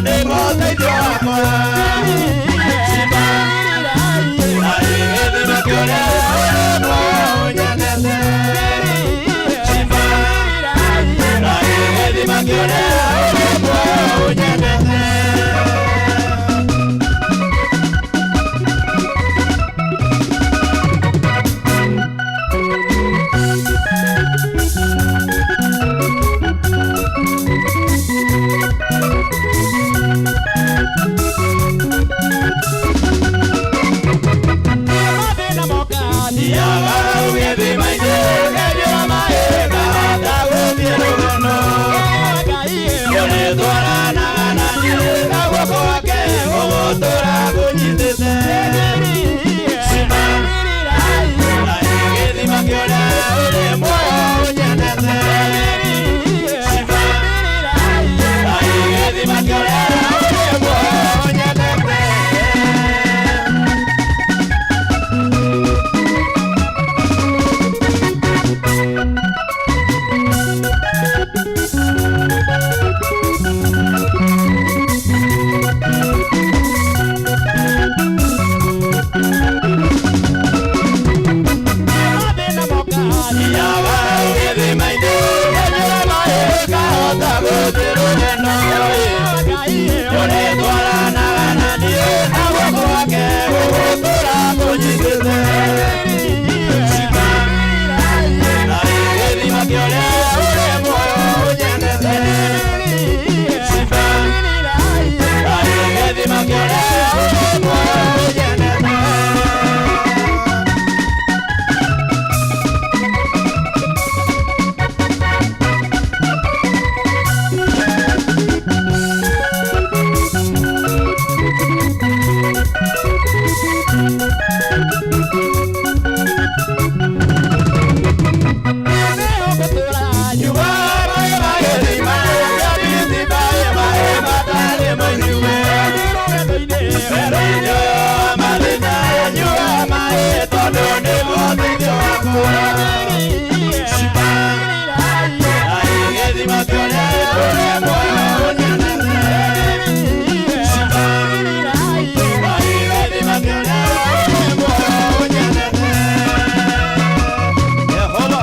Nĩguo ũteithio wakwa. Shima, Ngai gĩthima kĩũrĩa ũrĩ muoyo ũnyendete. Shima, Ngai gĩthima kĩũrĩa ũrĩ muoyo ũnyendete. Mathĩna moka. Thiaga gĩthima-inĩ ngenyua maĩ ngahota gũthiĩ rũgendo. Ngai. Ũrĩtwaranaga na niĩ na guoko gwake gũgũtũra ngũnyitĩte. Shima, Ngai gĩthima kĩũrĩa ũrĩ muoyo ũnyendete. Shima, Ngai gĩthima kĩũrĩa ũrĩ muoyo ũnyendete. Mathĩna moka. Thiaga gĩthima-inĩ ngenyua maĩ ngahota gũthiĩ rũgendo. Ngai. Ũrĩtwaranaga na niĩ na guoko gwake gũgũtũra kũnyitĩte. Shima, Ngai gĩthima kĩũrĩa ũrĩ muoyo ũnyendete. Shima, Ngai gĩthima kĩũrĩa ũrĩ muoyo ũnyendete. Nyua maĩ ma gĩthima kĩa gĩthima maĩ matarĩ manyue. Werũ-inĩ ũyũ wa mathĩna nyua maĩ tondũ nĩguo ũteithio wakwa. Shima, Ngai gĩthima kĩũrĩa ũrĩ muoyo ũnyendete. Shima, Ngai gĩthima kĩũrĩa ũrĩ muoyo ũnyendete. Yehova.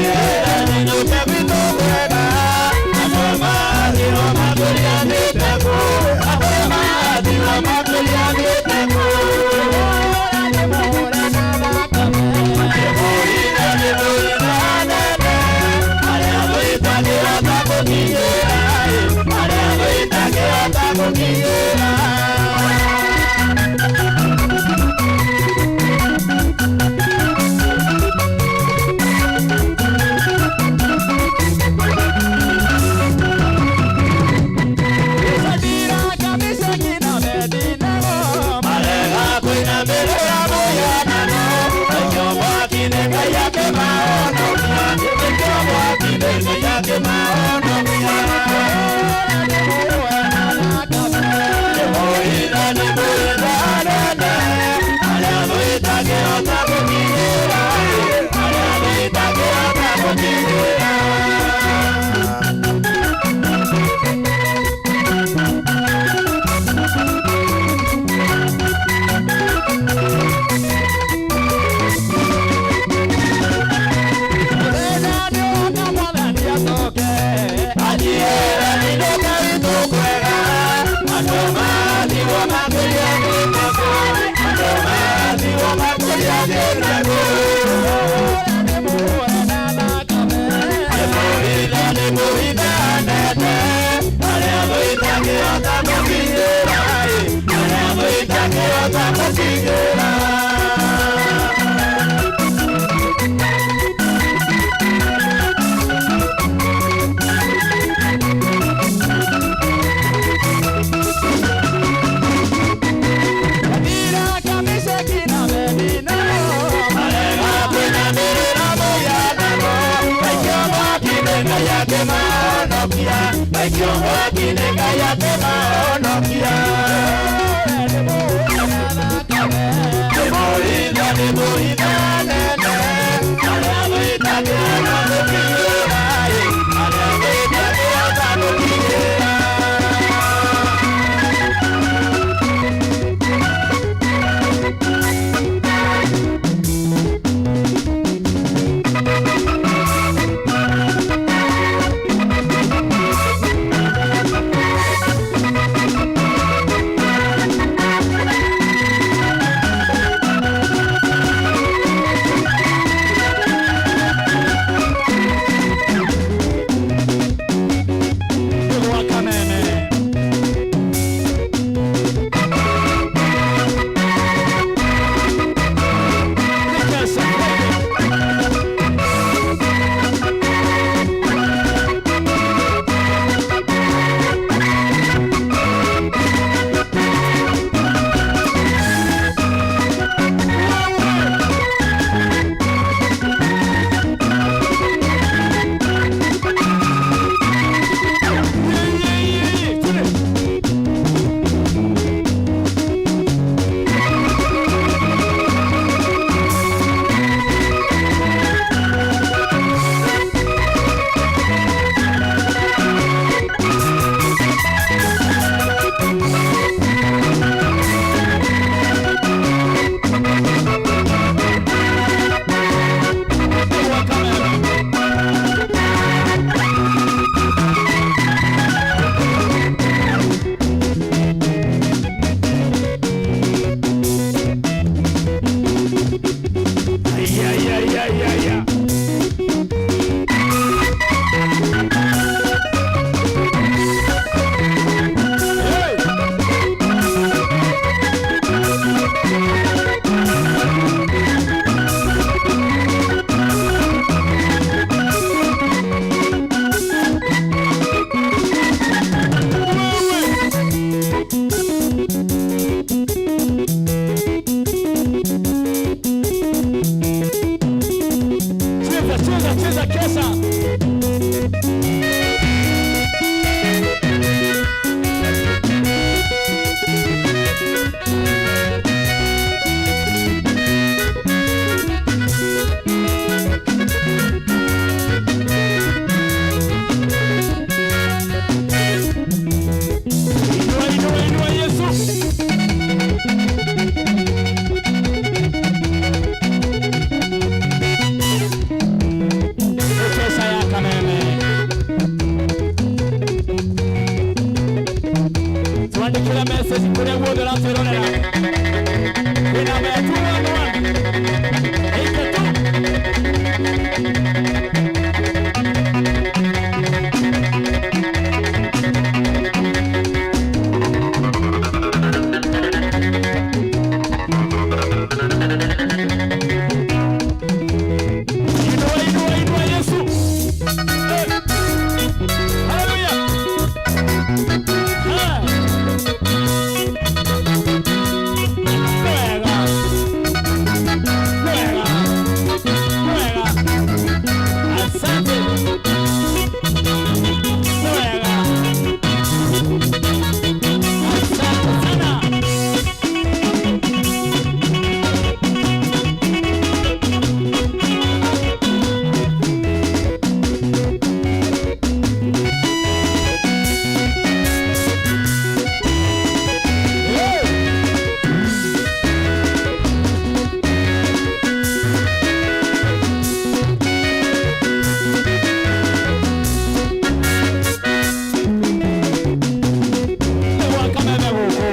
Anjiĩra nyinũke gwitũ kwega, andũ mathirwo matũrianĩte kũ, andũ mathirwo matũrianĩte kũ. Nĩmũhithe, nĩmũhithe nene, arĩa thũ itangĩhota gũkinyĩra, arĩa thũ itangĩhota gũkinyĩra. Marega kũinamĩrĩra mũhianano, aikio mwaki-inĩ Ngai akĩmahonokia, aikio mwaki-inĩ Ngai akĩmahonokia. Nĩmũhithe, nĩmũhithe nene, arĩa thũ itangĩhota gũkinyĩra, arĩa thũ itangĩhota gũkinyĩra. Anjiĩra nyinũke gwitũ kwega, andũ mathirwo matũrianĩte kũ, andũ mathirwo matũrianĩte kũ. Nĩmũhithe, nĩmũhithe nene, arĩa thũ itangĩhota gũkinyĩra, arĩa thũ itangĩhota gũkinyĩra. Marega kũinamĩrĩra mũhianano, aikio mwaki-inĩ Ngai akĩmahonokia, aikio mwaki-inĩ Ngai akĩmahonokia. Nĩmũhithe, nĩmũhithe nene, arĩa thũ itangĩhota gũkinyĩra, arĩa thũ itangĩhota gũkinyĩra. Message kũrĩa guothe ũratwĩrorera. Kwĩ namba ya 211 82. Inua, inua, inua Yesu. Eh. Haleluya. Ah. Wega. Wega. Wega. Asante. Wega. Asante sana. Hey. Wakameme gũkũ.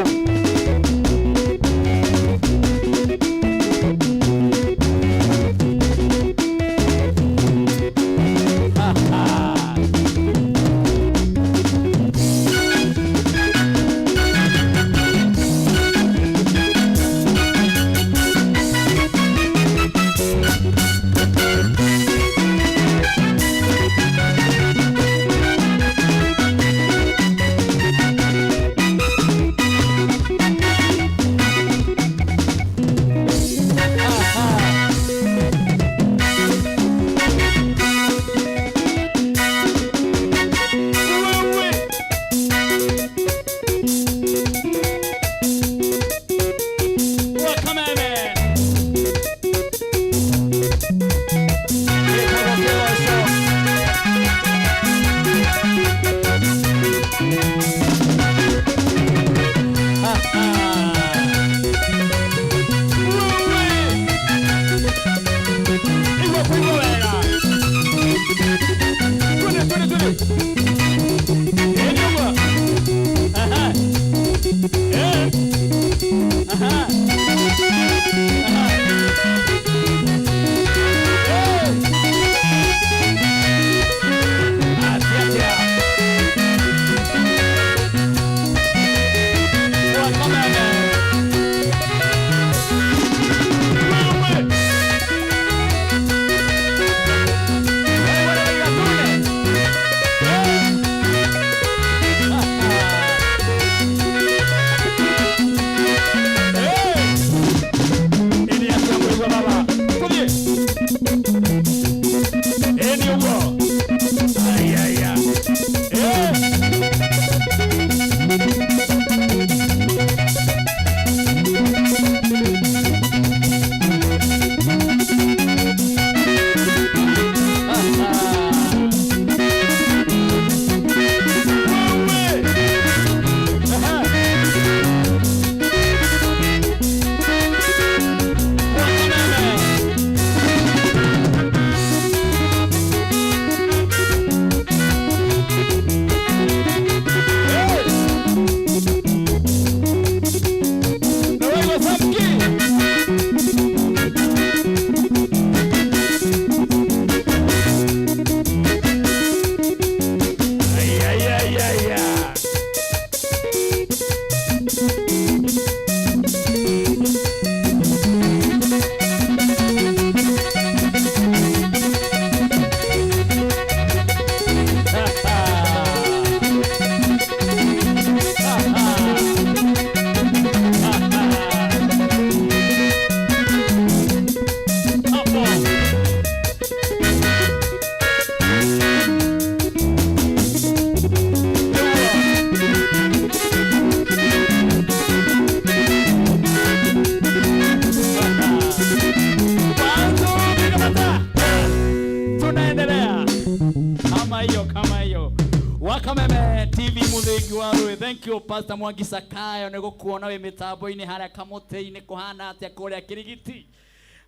Ha, ha. Wewe. Wakameme. Gĩtagwo kĩgoco. Ha, ha. Wewe. Igua kũigua wega. Twende, twende, twende. Ĩni ũguo. Aha. Eh. Aha. Aha. Eh. Atia, atia. Wakameme. Wewe. Wewe, wewe, Eh. Ha, ha. Eh. Ĩni atĩa mũigua baba? Tũthiĩ. Ĩni ũguo. Ai, ai, ai. Eh. Ha, ha. Wewe. Aha. Wakameme. Hey! Nawaigua Samki. Ai, ai, ai, ai, ai. Ha, ha. Ha, ha. Ha, ha. Hapo. Kwanza piga mata. Tunaendelea kama hiyo kama hiyo. Wakameme TV muthingi wa rũĩ. Thank you, Pastor Mwangi Sakayo, nĩ gũkuona wĩ mĩtambo-inĩ harĩa kamũtĩ-inĩ. Kũhana atĩa kũrĩa Kirigiti?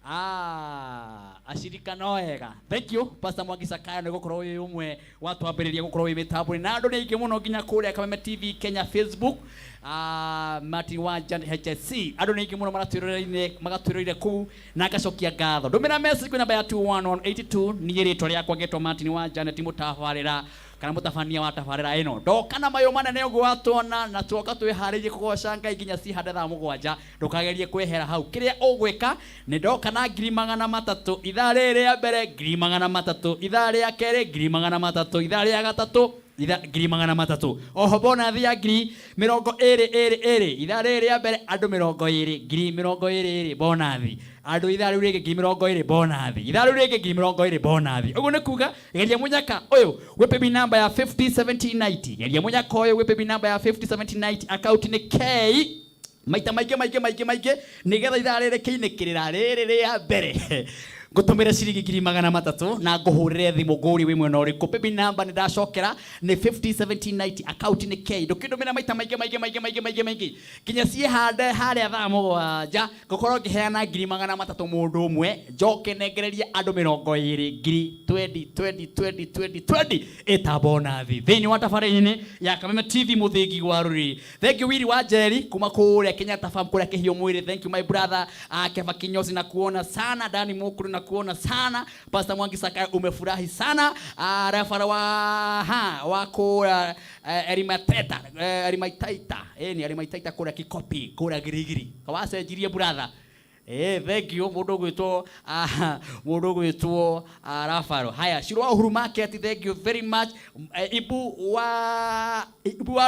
Ah, ashirika no ega. Thank you Pastor Mwangi Sakayo nĩ gũkorwo wĩ ũmwe wa twambĩrĩria gũkorwo wĩ mĩtambo-inĩ na andũ nĩ aingĩ mũno nginya kũrĩa Kameme TV Kenya Facebook. Ah, Martin wa Jan HSC andũ nĩ aingĩ mũno maratwĩroreire magatwĩroreire kũu na ngacokia ngatho. Ndũmĩra message kwĩ namba ya 21182. Niĩ rĩtwa rĩakwa ngetwo Martin wa Janet, mũtabarĩra kana mũtabania wa tabarĩra ĩno. Ndoka na mayũ manene ũguo watwona na tuoka twĩharĩirie kũgoca Ngai nginya cihande thaa 7. Ndũkagerie kwehera hau. Kĩrĩa ũgwĩka nĩ ndoka na 300,000 ithaa rĩrĩ rĩa mbere, 300,000 ithaa rĩa kerĩ, 300,000 ithaa rĩa gatatũ, 300,000. Oho bonathi ya 20,000 ĩrĩ ĩrĩ ithaa rĩrĩ rĩa mbere, andũ 20, 20,000 bonathi, andũ ithaa rĩu rĩngĩ 20,000 bonathi, ithaa rĩu rĩngĩ 20,000 bonathi. Ũguo nĩ kuga geria mũnyaka ũyũ gwĩ paybill namba ya 507090. Geria mũnyaka ũyũ gwĩ paybill namba ya 507090, account nĩ K. Maita maingĩ maingĩ maingĩ maingĩ nĩgetha ithaa rĩrĩ kĩinĩkĩrĩra rĩrĩ rĩa mbere ngũtũmĩre ciringi 300,000 na ngũhũrĩre thimũ ngũrie wĩ mwena ũrĩkũ. Paybill namba nĩ ndacokera nĩ 507090, account nĩ K. Ndũkĩndũmĩra maita maingĩ maingĩ maingĩ maingĩ maingĩ maingĩ nginya ciĩhande harĩa thaa 7 ngũkorwo ngĩheana 300,000 mũndũ ũmwe, njoke nengererie andũ 20 ngiri 20 20 20 20 20 ĩta bonathi thĩinĩ wa tabarĩra-inĩ ya Kameme TV Mũthĩgi wa Rũrĩrĩ. Thank you Willy wa Njeri kuma kũrĩa Kenyatta Farm, kũrĩa Kĩhiũ Mwĩrĩ. Thank you my brother. Kefa Kinyozi na kuona sana, Dani Mukuru na kuona sana, Pastor Mwangi Sakayo umefurahi sana, refara wa ha wa kũrĩa Erimateta, Erimaitaita, ni Erimaitaita kũrĩa Kikopi, kũrĩa Girigiri kawacenjirie brother. Thank you mũndũ ũgwĩtwo Rafaro. Haya, Shiro wa Uhuru Market, thank you very much. Ibu wa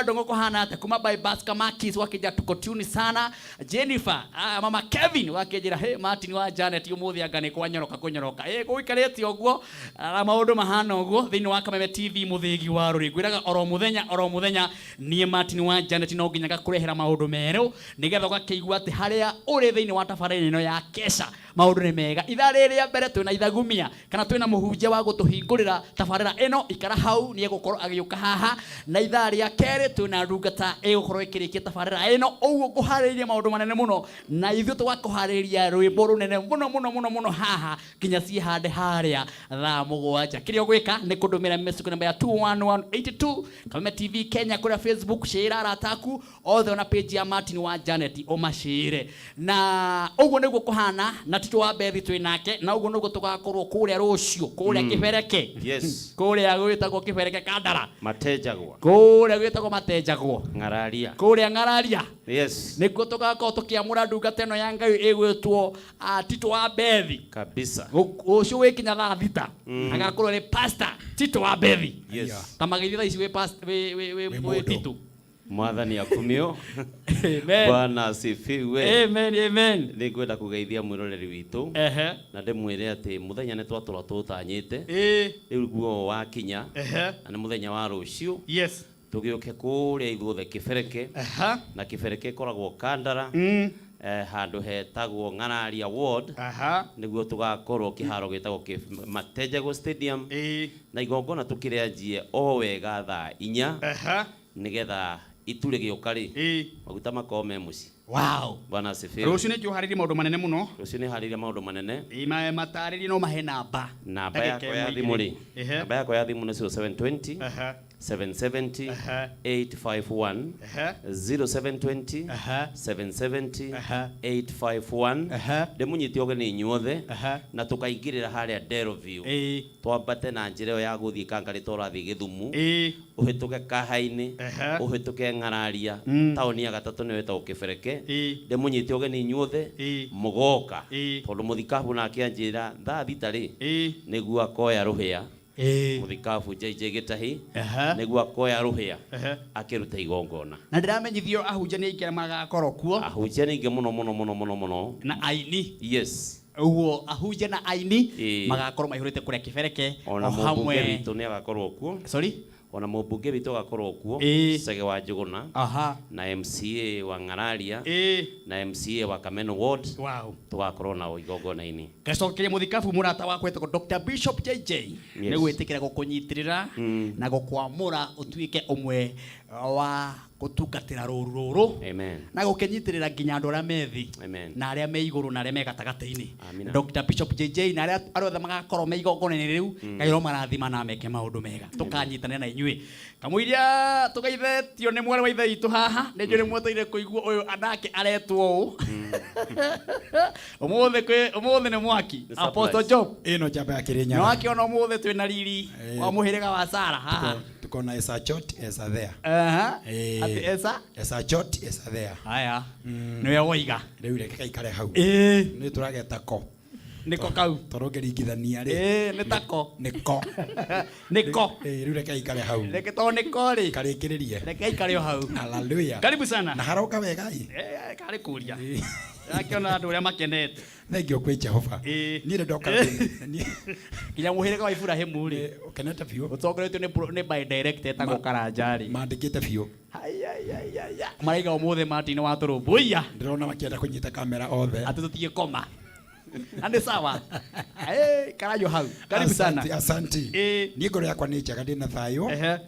Ndongo kũhana atĩa kuma by bus Kamakis wakĩnja tuko tune sana. Jennifer, mama Kevin wakĩnjĩra, hey Martin wa Janet, ũmũthĩ anga nĩ kwanyoroka kũnyoroka. Gũikarĩte ũguo na maũndũ mahana ũguo thĩinĩ wa Kameme TV Mũthĩgi wa Rũrĩ. Ngwĩraga oro mũthenya oro mũthenya niĩ Martin wa Janet no nginya ngakũrehera maũndũ merũ nĩgetha ũgakĩigua atĩ harĩa ũrĩ thĩinĩ wa tabarĩra ĩno ya Kesha maũndũ nĩ mega. Ithaa rĩrĩ rĩa mbere twĩna ithagumia kana twĩna mũhunjia wa gũtũhingũrĩra tabarĩra ĩno. Ikara hau, nĩ egũkorwo agĩũka haha, na ithaa rĩa kerĩ twĩna ndungata ĩgũkorwo ĩkĩrĩkia tabarĩra ĩno. Ũguo ngũharĩrĩria maũndũ manene mũno na ithuĩ tũgakũharĩrĩria rwĩmbo rũnene mũno mũno mũno mũno haha nginya ciĩhande harĩa thaa 7. Kĩrĩa ũgwĩka nĩ kũndũmĩra message namba ya 21182, Kameme TV Kenya kũrĩa Facebook. Share arata aku othe ona page ya Martin wa Janet ũmacĩre, na ũguo nĩguo kũhana. Na Tito wa Bethi twĩ nake, na ũguo nĩguo tũgakorwo kũrĩa rũciũ kũrĩa Kĩbereke. Kũrĩa gwĩtagwo Kĩbereke Kandara. Matenjagwo. Kũrĩa gwĩtagwo Matenjagwo. Ng'araria. Kũrĩa Ng'araria. Nĩkuo tũgakorwo tũkĩamũra ndungata ĩno ya Ngai ĩgwĩtwo Tito wa Bethi. Kabisa. Rũciũ wĩkinya thaa 6 agakorwo nĩ Pastor Tito wa Bethi. Ta mageithio thaa ici wĩ wĩ Wĩ mũndũ. Tito. Mwathani akumio. Amen. Bwana asifiwe. Amen, amen. Nĩ ngwenda kũgeithia mwĩroreri witũ na ndĩmwĩre atĩ mũthenya nĩ twatũra tũtanyĩte rĩu guo wakinya na nĩ mũthenya wa rũciũ. Tũgĩũke kũrĩa ithuothe Kĩbereke na Kĩbereke ĩkoragwo Kandara, handũ hetagwo Ng'araria ward. Nĩguo tũgakorwo kĩharo gĩtagwo Matenjagwo Stadium na igongona tũkĩrĩanjie o wega thaa 4 nĩgetha itu rĩgĩũka rĩ maguta makorwo me mũciĩ. Bwana asifiwe. Rũciũ nĩ njũharĩrie maũndũ manene mũno. Rũciũ nĩ harĩria maũndũ manene. Matarĩrie no mahe namba. Namba Ndagĩka yakwa ya ĩmwe thimũ rĩ, igĩrĩ. Namba yakwa ya thimũ nĩ 0720 770 851. 0720 770 851. Ndĩmũnyite ũgeni inyuothe na tũkaingĩrĩra harĩa Delview, twambate na njĩra ĩyo ya gũthiĩ Kangarĩ tũrathiĩ Gĩthumu, ũhĩtũke Kahainĩ, ũhĩtũke Ng'araria, taũni ya gatatũ nĩyo ĩtagwo Kĩbereke. Ndĩmũnyite ũgeni inyuothe mũgoka tondũ mũthikabu nake anjĩra thaa 6 rĩ nĩguo akoya rũhĩa. Mũthikabu JJ Gĩtahi nĩguo akoya rũhĩa akĩruta igongona. Na ndĩramenyithio ahunjia nĩ aingĩ arĩa magakorwo kuo. Ahunjia nĩ aingĩ mũno mũno mũno mũno mũno. Na aini. Ũguo ahunjia na aini magakorwo maihũrĩte kũrĩa Kĩbereke. Ona o mũmbunge hamwe witũ nĩ agakorwo kuo. Sorry? Ona mũmbunge witũ agakorwo kuo, Cege wa Njũgũna, na MCA wa Ng'araria na MCA wa Kameno Ward. Tũgakorwo nao igongona-inĩ. Ngacokeria mũthikabu mũrata wakwa wĩtagwo Dr. Bishop JJ nĩ gwĩtĩkĩra gũkũnyitĩrĩra na gũkwamũra ũtuĩke ũmwe wa Gũtungatĩra rũru rũrũ Amen. Na gũkĩnyitĩrĩra nginya andũ arĩa me thĩ Amen. Na arĩa me igũrũ na arĩa me gatagatĩ-inĩ. Amina. Dr. Bishop JJ na arĩa arĩa othe magakorwo me igongona-inĩ rĩu, Ngai marathima na meke maũndũ mega. Tũkanyitanĩra na inyuĩ kamũiria tũgeithetio nĩ mwarĩ wa ithe witũ haha. Nĩ njũĩ nĩ mwetereire kũigua ũyũ anake aretwo ũũ ũmũthĩ. Kwĩ ũmũthĩ nĩ mwaki. Nĩ Apostle surprise. Job Ĩno njamba ya nĩ Kĩrĩnyaga. wakĩona ũmũthĩ twĩna riri wa mũhĩrĩga wa Sara haha. Tuko na Esa Chot Esa there. Atĩ Esa Esa Chot Esa there. Haya, nĩwe woiga. Rĩu reke kaikare hau. Nĩ tũrageta ko. Nĩko kau. Tondũ ũngĩringithania rĩ. Nĩ tako. Nĩko. Nĩko. Rĩu reke aikare hau. Reke tondũ nĩko rĩ. Karĩkĩrĩrie. Reke aikare o hau. Hallelujah. Karibu sana. Na haroka wega ĩ. Karĩ kũria akĩona andũ ũrĩa makenete. Thank you kwĩ Jehova. Niĩ nĩ ndoka nginya mũhĩrĩga wa Iburahĩmu rĩ ũkenete biũ. Ũtongoretio nĩ by direct etagwo Karanja rĩ. Mandĩkĩte biũ. Maraiga ũmũthĩ Martin wa tũrũmbũiya. Ndĩrona makĩenda kũnyita kamera othe. Atĩ tũtige koma na nĩ sawa. Karayo hau, karibu sana. Asante, asante. Niĩ ngoro yakwa nĩ njega, ndĩna thayũ.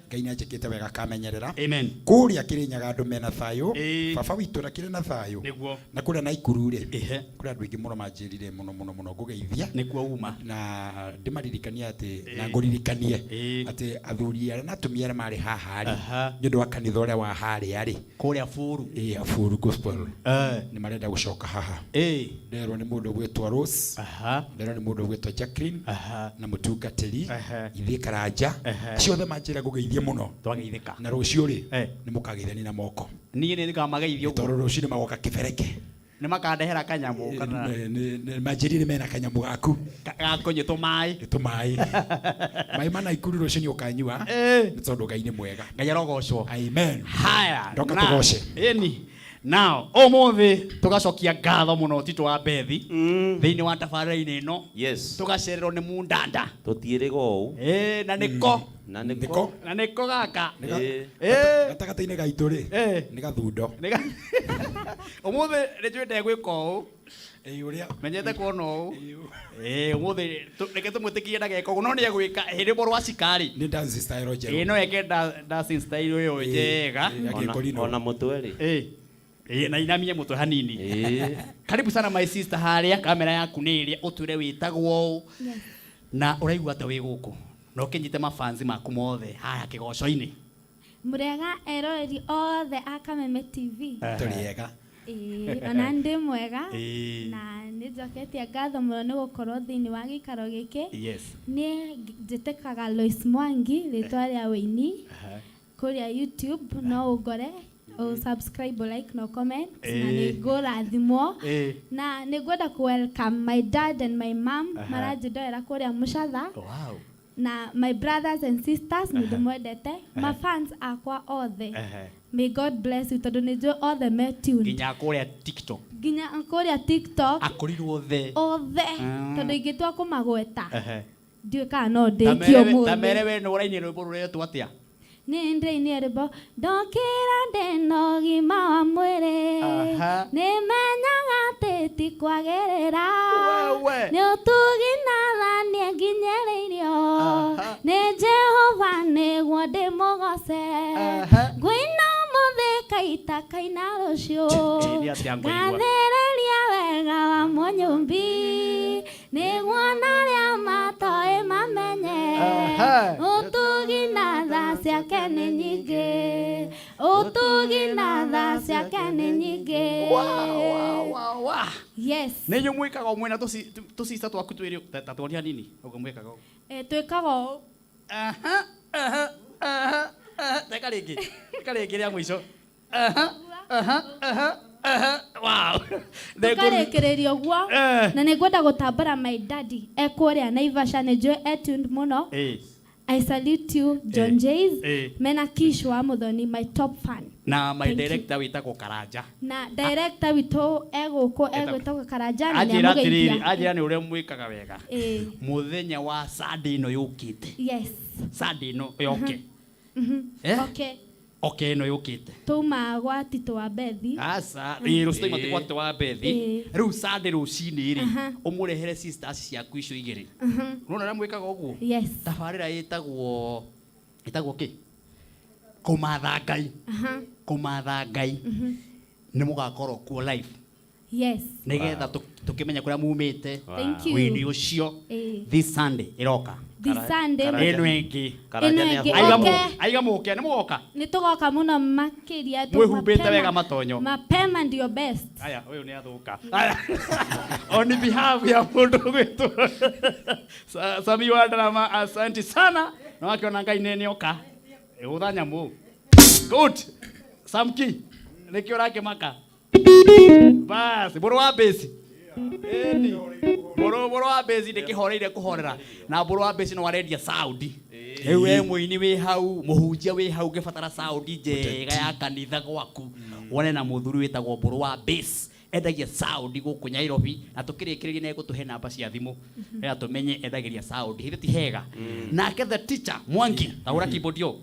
Ngai nĩ anjĩkĩte wega akamenyerera. Amen. Kũrĩa Kĩrĩnyaga andũ mena thayũ. Baba witũ ndakĩrĩ na thayũ. Nĩguo. Na kũrĩa Naikuru rĩ, kũrĩ andũ aingĩ mũno manjĩrire mũno mũno mũno ngũgeithia. Nĩkuo uma. Na ndĩmaririkanie atĩ na ngũririkanie atĩ athuri arĩa na atumia arĩa marĩ haha rĩ, nĩ ũndũ wa kanitha ũrĩa wa harĩa rĩ, kũrĩa Buru, Buru Gospel, nĩ marenda gũcoka haha. Nderwo nĩ mũndũ ũgwĩtwo Rose, nderwo nĩ mũndũ ũgwĩtwo Jacqueline na mũtungatĩri ithiĩ Karanja, acio othe manjĩra ngũgeithie mũno. Twageithĩka. Na rũciũ rĩ, nĩ mũkageithania na moko. Niĩ nĩ ngamageithia ũguo. Tondũ rũciũ nĩ magoka kĩbereke. Nĩ makandehera kanyamũ kana Manjĩrire mena kanyamũ gaku gakũnyua tũmaĩ. Tũmaĩ, maĩ ma Naikuru rũciũ nĩ ũkanyua nĩ tondũ Ngai nĩ mwega. Ngai arogocwo. Amen. Haya. Ndoka tũgoce. Ĩni now ũmũthĩ tũgacokia ngatho mũno Tito wa Bethi thĩinĩ wa tabarĩra-inĩ ĩno. Tũgacererwo nĩ mundanda. Tũtiĩrĩga ũũ. Na nĩko. Na nĩko. Na nĩko gaka. Gatagatĩ-inĩ gaitũ rĩ, nĩ gathundo. Ũmũthĩ nĩ njũĩ ndegwĩka ũũ. Ũrĩa menyete kuona ũũ. Ũmũthĩ reke tũmwĩtĩkie ndageka ũguo, no nĩ egwĩka hĩndĩ ĩmwe rwa cikari. Nĩ dance style njerũ. No eke dancing style ĩyo njega. Ona mũtwe rĩ. Na inamie mũtwe hanini. Karibu sana my sister, harĩa kamera yaku nĩ ĩrĩa ũtwĩre wĩtagwo ũũ. Na ũraigua atĩa wĩ gũkũ na ũkĩnyite mafansi maku mothe haha kĩgoco-inĩ? Mũrega eroreri othe a Kameme TV. Tũrĩ ega. Ĩĩ, ona ndĩ mwega. Na nĩ njoketie ngatho mũno nĩ gũkorwo thĩinĩ wa gĩikaro gĩkĩ. Niĩ njĩtĩkaga Lois Mwangi rĩtwa rĩa wĩini kũrĩa YouTube, no ũngore, o subscribe, like no comment, na nĩ ngũrathimwo. Na nĩ ngwenda ku welcome my dad and my mom maranjĩndorera kũrĩa Mũcatha. Na my brothers and sisters, nĩ ndĩmwendete, ma fans akwa othe. May God bless you, tondũ nĩ njũĩ othe me tuned. Nginya kũrĩa TikTok. Nginya kũrĩa TikTok. Akorirwo othe. Othe. Tondũ ingĩtua kũmagweta, ndiũĩ kana no Ta ndĩkie mere ũmũthĩ. we nĩ ũrainire rwĩmbo rũretwo atĩa? Nĩ ndĩrainire rwĩmbo ndokĩra ndĩna ũgima wa mwĩrĩ, nĩmenyaga atĩ ti kwagĩrĩra, nĩ ũtugi na tha nĩnginyĩrĩirio nĩ Jehova nĩguo ndĩmũgoce, ngũina ũmũthĩ kaita kaina rũciũ, Nĩ atĩa ngũigua? ngathĩrĩria wega wa Mũnyũmbi nĩguo narĩa matoĩ mamenye ũtugi na tha ciake nĩ nyingĩ, ũtugi na tha ciake nĩ nyingĩ. Yes. Nĩ inyuĩ mwĩkaga ũmwe na tũcica twaku twĩrĩ ta tuonia hanini ũguo mwĩkaga ũguo. Twĩkaga ũũ. Teka rĩngĩ, teka rĩngĩ rĩa mũico. Wow. Tũkarĩkĩrĩria ũguo. Na nĩ ngwenda gũtambũra my daddy e kũrĩa Naivasha, nĩ njũĩ e tuned mũno. I salute you, John Jays. Mena Kish wa Muthoni, my top fan. Na my Thank you. director wĩtagwo Karanja. Na director witũ egũkũ egwĩtagwo Karanja na Anjĩra atĩrĩrĩ, nĩamũgeithia. anjĩra nĩ ũrĩa mwĩkaga wega. Mũthenya wa Sunday ĩno yũkĩte. Sunday ĩno yoke. Okay. Okay, ĩno yũkĩte. Tuma gwa Tito wa Bethi. Aca, ĩĩ rũciũ twauma gwa Tito wa Bethi. Rĩu Sunday rũcinĩ rĩ, ũmũrehere sisters ciaku icio igĩrĩ. Ũrona ũrĩa mwĩkaga ũguo? Yes. Tabarĩra ĩtagwo kĩ? Kũmatha Ngai. Kũmatha Ngai nĩ mũgakorwo kuo live. Yes. Nĩgetha tũkĩmenye kũrĩa mumĩte. Thank you. Wĩini ũcio this Sunday ĩroka. This Sunday. Ĩno ĩngĩ. Karanja Ĩno nĩ ĩngĩ. ahũra. Okay. Aiga mũke nĩ mũgoka. Nĩ tũgoka mũno makĩria tu Mwĩhumbĩte mapema. wega matonyo. Mapema ndio best. Aya, ũyũ nĩ athũka. Aya. On behalf ya mũndũ gwĩtwo Sami wa Ndarama, asante sana. Na wakiona Ngai nĩ nĩoka. Ĩgũtha nyamũ. Good. Samki, nĩkĩo ũrakĩmaka? Bas, mbũrũ wa base. Ĩni. Mbũrũ wa base ndĩkĩhoreire kũhorera. Na mbũrũ wa base no arendia sound. Rĩu we mũini wĩ hau, mũhunjia wĩ hau ũngĩbatara sound njega ya kanitha gwaku. Wone na mũthuri wĩtagwo mbũrũ wa base. Endagia sound gũkũ Nairobi na tũkĩrĩkĩrĩria nĩ egũtũhe namba cia thimũ. Nĩgetha tũmenye endagĩria sound. Hĩndĩ ti hega. Nake the teacher Mwangi, tahũra keyboard yo.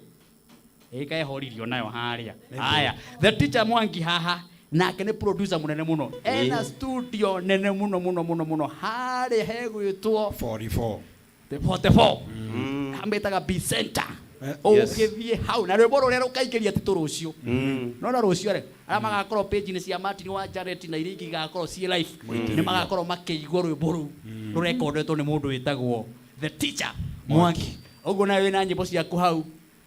Ĩka ehoririo nayo harĩa. Haya, the teacher Mwangi haha nake nĩ producer mũnene mũno. Ena studio nene mũno mũno mũno mũno harĩa hegwĩtwo 44. 44. Amĩtaga B Center. Ũngĩthiĩ hau na rwĩmbo rũrĩa rũkaingĩria ti tũrũciũ. No na rũciũ rĩ, arĩa magakorwo page-inĩ cia Martin wa Janet na iria ingĩ igakorwo ciĩ live nĩ magakorwo makĩigua rwĩmbo rũu rũrekondetwo nĩ mũndũ wĩtagwo the teacher Mwangi. Ũguo nawe wĩna nyĩmbo ciaku hau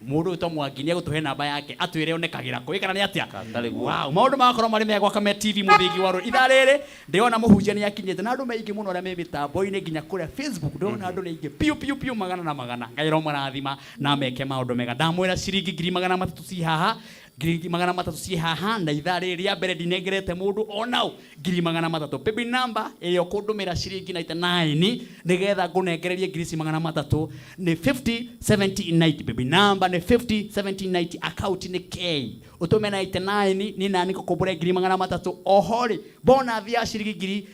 mũndũ wĩtwo Mwangi nĩ egũtũhe namba yake atwĩre onekagĩra kũ kana nĩ atĩa. Wow, maũndũ magakorwo marĩ mega gwaka me TV mũthingi wa rũrĩrĩ. Ithaa rĩrĩ ndĩrona mũhunjia nĩ akinyĩte na andũ maingĩ mũno arĩa me mĩtambo-inĩ nginya kũrĩa Facebook ndĩrona andũ nĩ aingĩ piũ piũ piũ magana na magana. Ngai aromarathima na meke maũndũ mega. Ndamwĩra ciringi 300,000 ci haha, 300,000 ci haha na ithaa rĩrĩ rĩa mbere ndinengerete mũndũ onau 300,000. Paybill number ĩrĩa ũkũndũmĩra ciringi 99 nĩgetha ngũnengererie 300,000 nĩ 50 70 90. Paybill number nĩ 50 70 90, account nĩ K. Ũtũme 99 nĩ nani ngũkũmbũre 300,000. Oho rĩ bonus ya ciringi ngiri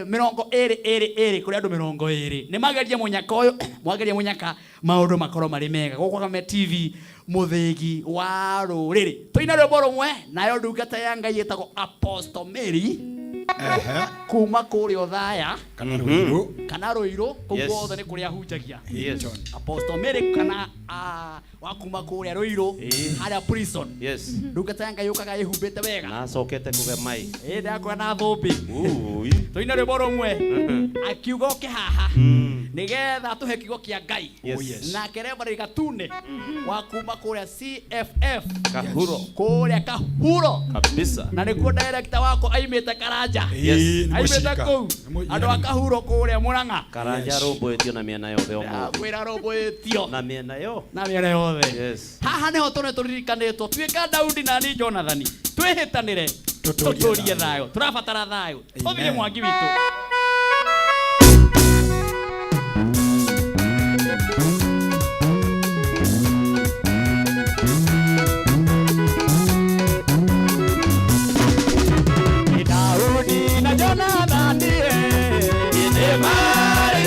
mĩrongo ĩrĩ ĩrĩ ĩrĩ kũrĩ andũ mĩrongo ĩrĩ. Nĩ magerie mũnyaka ũyũ, mwagerie mũnyaka maũndũ makorwo marĩ mega. Gũkũ Kameme TV mũthĩgi wa rũrĩrĩ. Tũina rwĩmbo rũmwe nayo ndungata ya Ngai ĩtagwo Apostle Mary kuma kũrĩa Othaya kana Rũirũ kana Rũirũ kũu guothe nĩ kũrĩa ahunjagia. Yes. Apostle Mary kana wa kuma kũrĩa Rũirũ harĩa prison. Yes. Ndungata ya Ngai yũkaga ĩhumbĩte wega. Na acokete kũge mai. Ndakora na thũmbĩ. Tũina rwĩmbo rũmwe akiuga oke haha nĩgetha atũhe kiugo kĩa Ngai. Yes. Nake Reverend Gatune wa kuma kũrĩa CFF Kahuro. Kũrĩa Kahuro. Kabisa. Na nĩkuo director wako aimĩte Karanja. Yes. Aimĩte kũu. Andũ a Kahuro kũrĩa Mũrang'a. Karanja rũmbũĩtio na mĩena yothe ũmũthĩ. Kwĩra rũmbũĩtio. Na mĩena yo. Na mĩena yothe. Yes. Haha nĩho tũrĩ tũririkanĩtwo tuĩka Daudi na ni Jonathani. Twĩhĩtanĩre. Tũtũrie thayũ. Tũrabatara thayũ. Tũthiĩ Mwangi witũ. Daudi na Jonathani Daudi.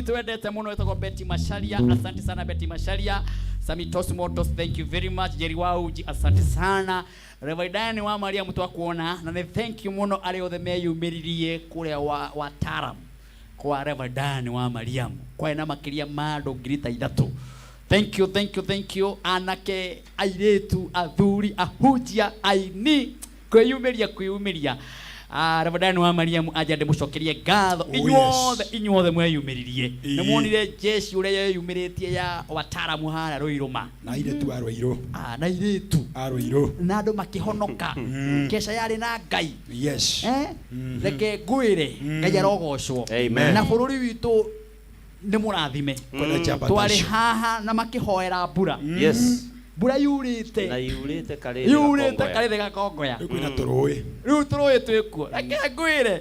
Twendete muno etagwo Betty Macharia, asante sana Betty Macharia. Samitos Motos, thank you very much. Jerry Wauji, asante sana. Reverend wa Maria mtu akuona na ni thank you muno ari othe meyumiririe kuria wa wataram kwa Reverend wa Mariam kwa na makiria ma andu 3,000. Thank you, thank you, thank you. Anake, airetu, athuri, ahunjia, aini kwiyumiria kwiyumiria. Reverend wa Mariam aja ndimucokerie ngatho inyuothe inyuothe mweyumiririe. Nimuonire jeshi uria yeyumiritie ya wataaramu haria Ruiruma na airetu a Ruiru, na airetu a Ruiru na andu makihonoka kesha yari na Ngai. Yes. Reke ngwire Ngai arogocwo na bururi witu ni murathime. Twari haha na makihoera mbura. Yes. Mbura yurĩte. Na yurĩte karĩthĩ Yurĩte gakongoya. karĩthĩ gakongoya. Rĩu kwĩna tũrũĩ. Rĩu tũrũĩ twĩkuo. Reke ngwĩre,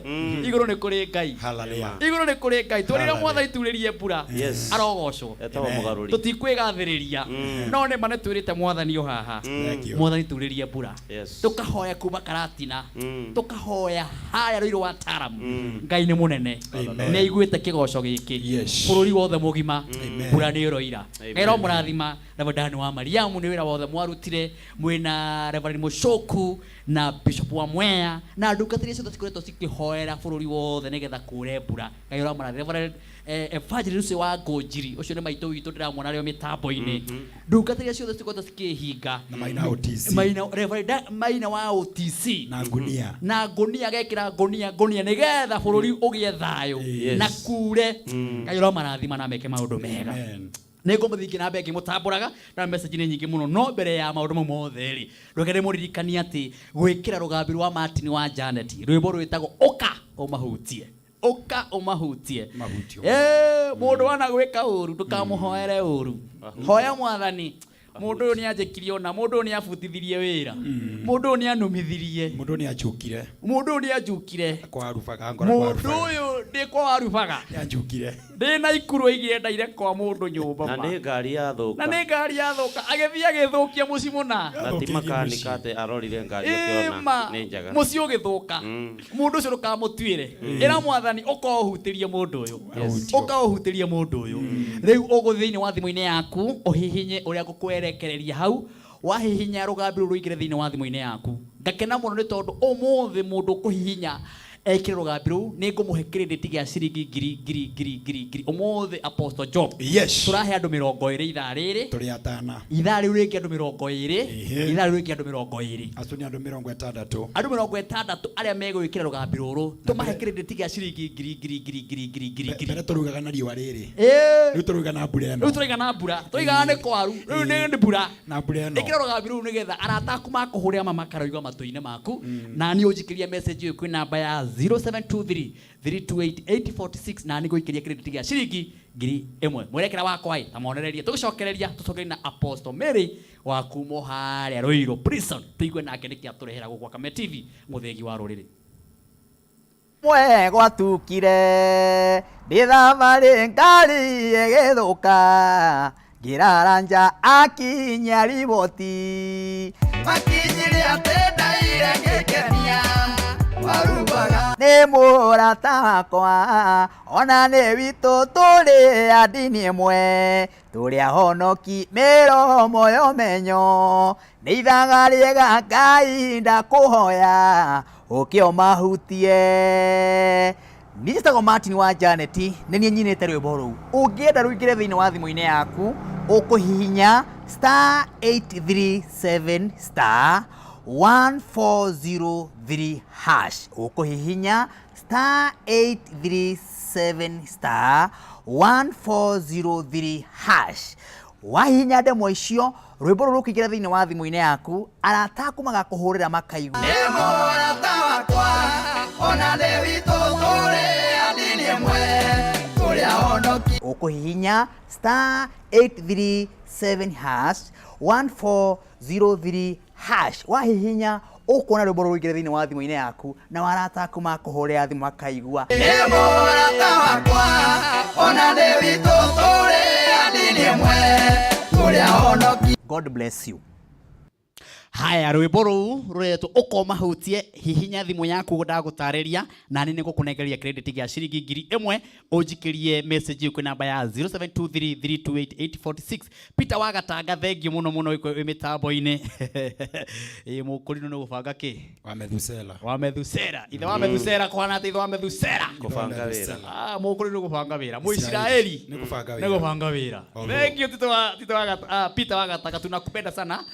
igũrũ nĩ kũrĩ Ngai. Hallelujah. Igũrũ nĩ kũrĩ Ngai. Twarĩre Hallelujah. Mwathani turĩrie mbura. Yes. Arogocwo. Etagwo mũgarũri. Tũtikwĩgathĩrĩria. No nĩ ma nĩ twĩrĩte Mwathani o haha. Thank you. Mwathani turĩrie mbura. Yes. Tũkahoya kuma Karatina. Mm. Tũkahoya harĩa Rũirũ wa Taram. Ngai nĩ mũnene. Amen. Nĩ aiguĩte kĩgoco gĩkĩ. Yes. Bũrũri wothe mũgima. Amen. Mbura nĩ ĩroira. Amen. Ngai romũrathima Reverend Dan wa Mariamu nĩ wĩra wothe mwarutire mwĩna Reverend Mũcoku na Bishop wa Mwea na ndungata iria ciothe cikoretwo cikĩhoera bũrũri wothe nĩgetha kure mbura. Ngai ũramũrathima. Reverend Evangelist ũcio wa Ngũnjiri ũcio nĩ maitũ witũ ndĩramuona rĩo mĩtambo-inĩ. Ndungata iria ciothe cikoretwo cikĩhinga Na Maina OTC. Maina Reverend Maina wa OTC Na ngunia. Na ngunia agekĩra ngunia ngunia nĩgetha bũrũri ũgĩe thayũ. Yes. Na kure. Ngai ũramarathima na meke maũndũ mega. Amen. Nĩ ngũmũthingi na mbere ngĩmũtambũraga na message nĩ nyingĩ mũno, no mbere ya maũndũ mau mothe rĩ, rweke ndĩmũririkanie atĩ gwĩkĩra rũgambi rwa Martin wa Janet, rwĩmbo rwĩtagwo Ũka Ũmahutie, Ũka Ũmahutie. Mahutio. Mũndũ wana gwĩka ũru ndũkamũhoere ũru, hoya Mwathani, mũndũ ũyũ nĩ anjĩkirie ona, mũndũ ũyũ nĩ abutithirie wĩra, mũndũ ũyũ nĩ anumithirie. Mũndũ nĩ anjukire. Mũndũ ũyũ nĩ anjukire. Kwa rubaga ngora kwa Mũndũ rubaga. ũyũ ndĩ kwa warubaga. Nĩ anjukire. Ndĩ na ikuru aigire ndaire kwa mũndũ nyũmba Na ma. nĩ ngari yathũka. Na nĩ ngari yathũka, agĩthiĩ agĩthũkia mũciĩ mũna. Na ti makanika atĩ arorire ngari akĩona Ĩma nĩ njega. Mũciĩ ũgĩthũka. Mũndũ ũcio ndũkamũtuĩre, ĩra Mwathani ũka ũhutĩrie mũndũ ũyũ. Yes. Ũka ũhutĩrie mũndũ ũyũ. Rĩu ũgũthiĩ thĩinĩ wa thimũ-inĩ yaku ũhihinye ũrĩa ngũkwerekereria hau. Wahihinya rũgambi rũu rũingĩre thĩinĩ wa thimũ-inĩ yaku, ngakena mũno nĩ tondũ ũmũthĩ mũndũ ũkũhihinya ekĩre rũgambi rũu nĩ ngũmũhe credit gĩa ciringi ngiri ngiri ngiri ngiri ngiri ũmũthĩ. Apostle Job, Yes. tũrahe andũ 20 ithaa rĩrĩ. Tũrĩ atana. Ithaa rĩu rĩngĩ andũ 20. Ehe. Ithaa rĩu rĩngĩ andũ 20. Acio nĩ andũ 60. Andũ 60 arĩa megwĩkĩra rũgambi rũrũ tũmahe credit gĩa ciringi ngiri ngiri ngiri ngiri ngiri ngiri ngiri. Mbere tũrugaga na riũa rĩrĩ. Ĩĩ. Rĩu tũrugaga na mbura ĩno. Rĩu tũraiga na mbura, tũraiga nĩ kwaru, rĩu nĩ mbura. Na mbura ĩno. Ĩkĩra rũgambi rũu nĩgetha arata aku makũhũrĩra ma makaroiga matũ-inĩ maku, na niĩ ũnjikĩrie message ĩyo kwĩ namba ya 0723 328 846 na nĩ ngũikĩria credit gĩa ciringi 1000. Mwerekera wakwa ĩ ta monererie tũgĩcokereria tũcokererie na Apostle Mary wa kuma harĩa Ruiru Prison, tũigue nake nĩkĩ atũrehera gũkũ Kameme TV, mũthĩgi wa rũrĩrĩ. Mwe gwatukire ndĩ thabarĩ ngari ĩgĩthũka ngĩrara nja akinyia riboti makinyire atĩ ndaire ngĩkenia warubaga nĩ mũrata wakwa ona nĩ witũ tũrĩ a ndini ĩmwe tũrĩ ahonoki mĩromo yomenyo nĩ ithaga rĩega Ngai ndakũhoya ũke ũmahutie. Niĩ njĩtagwo Martin wa Janet, nĩ niĩ nyinĩte rwĩmbo rũu. Ũngĩenda rũingĩre thĩinĩ wa thimũ-inĩ yaku ũkũhihinya *837 *1403#. Ũkũhihinya *837 *1403#. Wahihinya ndemwa icio rwĩmbo rũrũ rũkĩingĩra thĩinĩ wa thimũ-inĩ yaku, arata aku magakũhũrĩra makaigua nĩ mũrata wakwa ona nĩ witũ tũrĩ a ndini ĩmwe tũrĩ ahonoki. Ũkũhihinya *837 #1403#. Wahihinya ũkuona rwĩmbo rũrũ rũingĩre thĩinĩ wa thimũ-inĩ yaku na arata aku makũhũrĩra thimũ makaigua nĩ mũrata wakwa ona nĩ witũ tũrĩ a ndini ĩmwe tũrĩ ahonoki. God bless you. Haya, rwĩmbo rũu rũretwo Ũkomahutie. Hihinya thimũ yaku ndagũtarĩria na nĩ nĩngũkũnengeria credit gĩa ciringi 1000 ũnjikĩrie message kwĩ namba ya 0723328846. Peter wa Gatanga, thengiũ mũno mũno wĩ mĩtambo-inĩ. Ĩ mũkũrinũ nĩ gũbanga kĩ? Wa Methusela. Wa Methusela, ithe wa Methusela, kũhana atĩ ithe wa Methusela? Kũbanga wĩra. Ah, mũkũrinũ gũbanga wĩra Mũisiraeli. Nĩ kũbanga nĩ wĩra. Gũbanga wĩra. Although- Thank you Tito wa Gata, ah, Peter wa Gatanga, tunakupenda sana.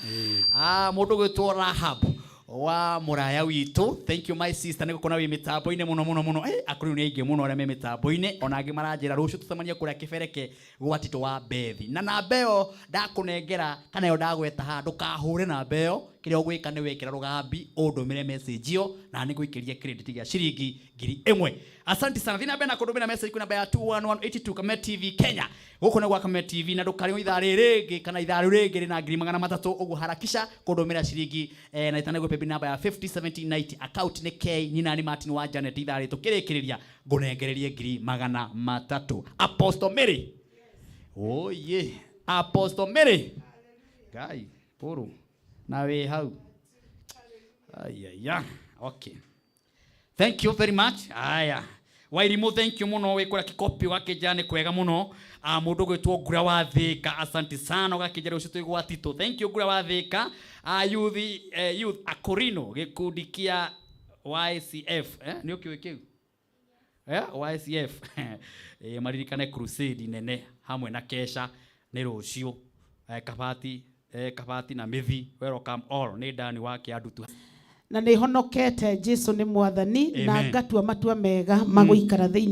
Mũndũ gwĩtwo Rahab wa mũraya witũ, thank you my sister nĩ gũkorwo wĩ mĩtambo-inĩ mũno mũno mũno. Akũrũ nĩ aingĩ mũno arĩa me mĩtambo-inĩ, ona angĩ maranjĩra rũciũ tũcemanie kũrĩa kĩbereke gwa Tito wa Bethi, na namba ĩyo ndakũnengera kana ĩyo ndagweta haha ndũkahũre namba ĩyo. Kĩrĩa ũgwĩka nĩ wekĩra rũgambi ũndũmĩre message ĩyo na nĩ ngũikĩrie credit gĩa ciringi 1000. Asante sana. Thiĩ na mbere na kũndũmĩra message kwĩ namba ya 21182 Kameme TV Kenya. Gũkũ nĩ gwa Kameme TV na ndũkarĩo ithaa rĩrĩ rĩngĩ kana ithaa rĩu rĩngĩ rĩna 300,000. Ũguo harakisha kũndũmĩra ciringi na itanagwo paybill namba ya 507090, account nĩ K nyina ni Martin wa Janet. Ithaa rĩtũ kĩrĩkĩrĩria ngũnengererie 300,000. Apostle Mary, oye, Apostle Mary Ngai puru na wĩ hau. Ayaya, okay, thank you very much. Aya, Wairimu, thank you muno. Wĩ kũrĩa Kikopi ũgakĩnjĩra nĩ kwega mũno. Ah, mũndũ ũgwĩtwo Ngura wa Thĩka, asante sana, ũgakĩnjĩra rũciũ twĩ gwa Tito. Thank you, Ngura wa Thĩka. Ah, youth, youth Akorino, gĩkundi kĩa YCF, nĩ ũkĩũĩ kĩu, YCF, maririkane crusade nene hamwe na kesha nĩ rũciũ, Kabati, Kabati na Mĩthi. Welcome all. Nĩ Dani wa Kĩandutu. Na nĩ honokete, Jesu nĩ mwathani na Amen. ngatua matua mega ma gũikara thĩinĩ.